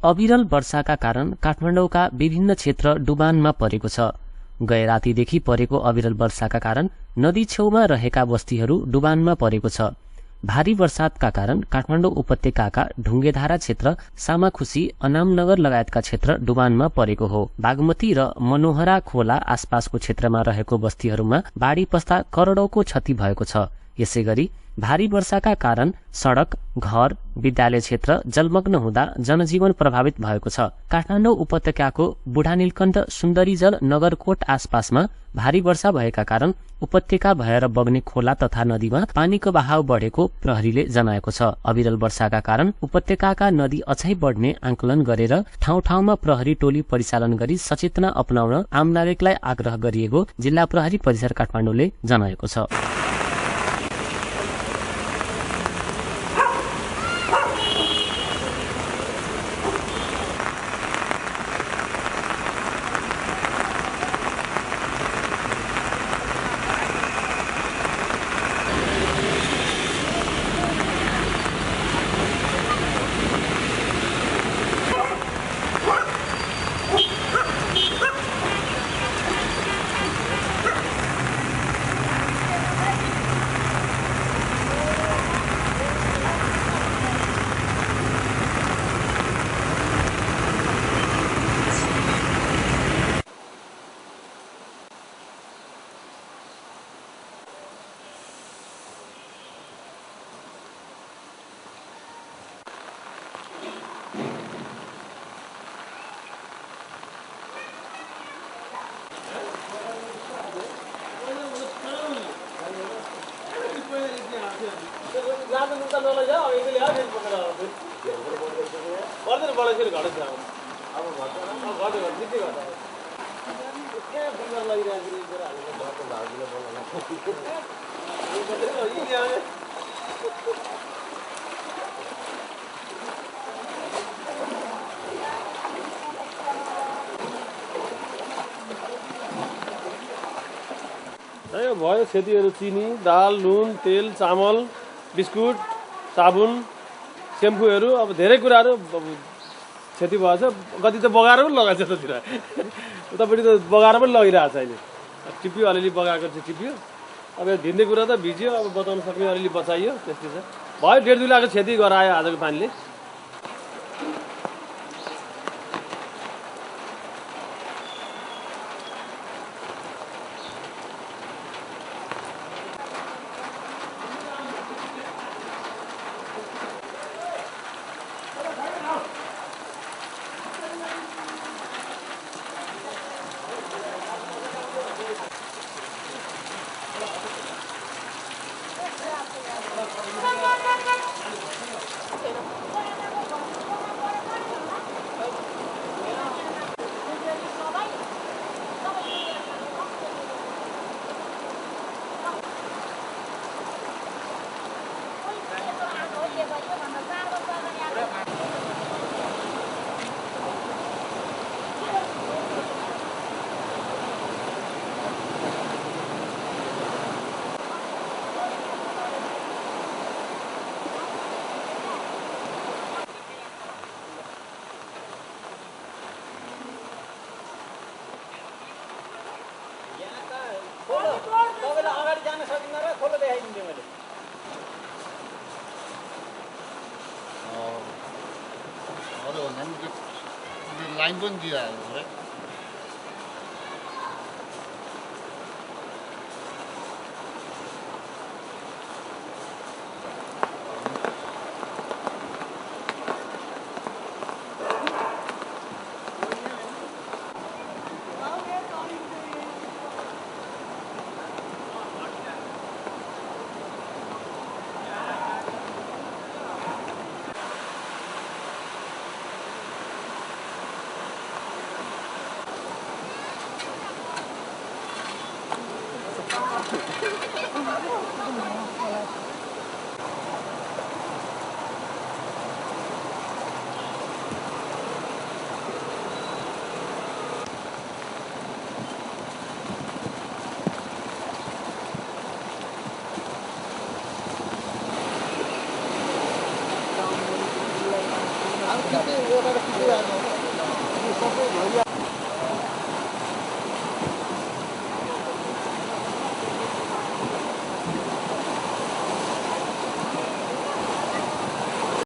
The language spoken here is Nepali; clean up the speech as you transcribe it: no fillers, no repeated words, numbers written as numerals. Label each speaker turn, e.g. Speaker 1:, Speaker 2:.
Speaker 1: अविरल वर्षाका कारण काठमाडौँका विभिन्न क्षेत्र डुबानमा परेको छ। गए रातिदेखि परेको अविरल वर्षाका कारण नदी छेउमा रहेका बस्तीहरू डुबानमा परेको छ। भारी वर्षातका कारण काठमाडौँ उपत्यकाका ढुङ्गेधारा क्षेत्र, सामाखुसी, अनामनगर लगायतका क्षेत्र डुबानमा परेको हो। बागमती र मनोहरा खोला आसपासको क्षेत्रमा रहेको बस्तीहरूमा बाढी पस्दा करोडौंको क्षति भएको छ। यसैगरी भारी वर्षाका कारण सड़क, घर, विद्यालय क्षेत्र जलमग्न हुँदा जनजीवन प्रभावित भएको छ। काठमाडौँ उपत्यकाको बुढानीलकण्ठ, सुन्दरीजल, नगरकोट आसपासमा भारी वर्षा भएका कारण उपत्यका भएर बग्ने खोला तथा नदीमा पानीको बहाव बढेको प्रहरीले जनाएको छ। अविरल वर्षाका कारण उपत्यकाका नदी अझै बढ्ने आंकलन गरेर ठाउँ ठाउँमा प्रहरी टोली परिचालन गरी सचेतना अपनाउन आम नागरिकलाई आग्रह गरिएको जिल्ला प्रहरी परिसर काठमाडौँले जनाएको छ।
Speaker 2: भयो क्षतिहरू चिनी, दाल, नुन, तेल, चामल, बिस्कुट, साबुन, सेम्पूहरू, अब धेरै कुराहरू क्षति भएछ। कति त बगाएर पनि लगाएछ त्यतिर, उतापट्टि त बगाएर पनि लगिरहेको छ। अहिले टिप्यो, अलिअलि बगाएको चाहिँ टिप्यो। अब यो धिन्ने कुरा त भिज्यो, अब बचाउन सक्ने अलिअलि बचाइयो। त्यस्तै छ। भयो 1.5-2 लाखको क्षति गरायो आजको पानीले।
Speaker 3: लाइन पनि दिइरहेको है।
Speaker 2: छ